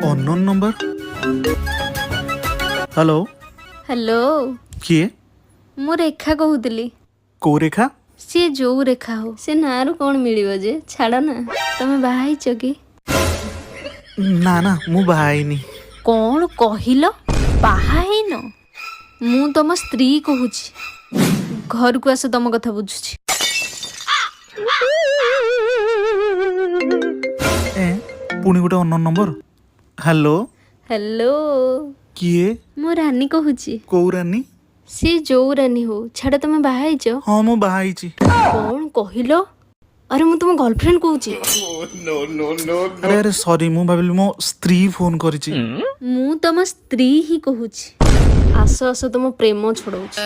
Unknown number. Hello. Hello. କିଏ? ମୁଁ ରେଖା କହୁଥିଲି। କୋଉ ରେଖା? ସିଏ ଯୋଉ ରେଖା ହଉ, ସେ ନାଁରୁ କ'ଣ ମିଳିବ ଯେ, ଛାଡ଼ ନା। ତମେ ବାହା ହେଇଛ କି? ନା ନା, ମୁଁ ବାହା ହେଇନି। କ'ଣ କହିଲ, ବାହା ହେଇନ? ମୁଁ ତମ ସ୍ତ୍ରୀ କହୁଛି। ଘରକୁ ଆସ, ତମ କଥା ବୁଝୁଛି। ଏ, ପୁଣି ଗୋଟେ ଅନନୋନ୍ ନମ୍ବର। ହ୍ୟାଲୋ। ହ୍ୟାଲୋ। କିଏ? ମୁଁ ରାନୀ କହୁଛି। କୋଉ ରାନୀ? ସିଏ ଯୋଉ ରାନୀ ହଉ, ଛାଡ଼, ତମେ ବାହା ହେଇଛ? ହଁ, ମୁଁ ବାହା ହେଇଛି। କ'ଣ କହିଲ? ଆରେ, ମୁଁ ତମ ଗର୍ଲଫ୍ରେଣ୍ଡ କହୁଛି। ଆରେ ଆରେ, ସରି, ମୁଁ ଭାବିଲି ମୋ ସ୍ତ୍ରୀ ଫୋନ କରିଛି। ମୁଁ ତମ ସ୍ତ୍ରୀ ହିଁ କହୁଛି। ଆସ ଆସ, ତମ ପ୍ରେମ ଛଡଉଛି।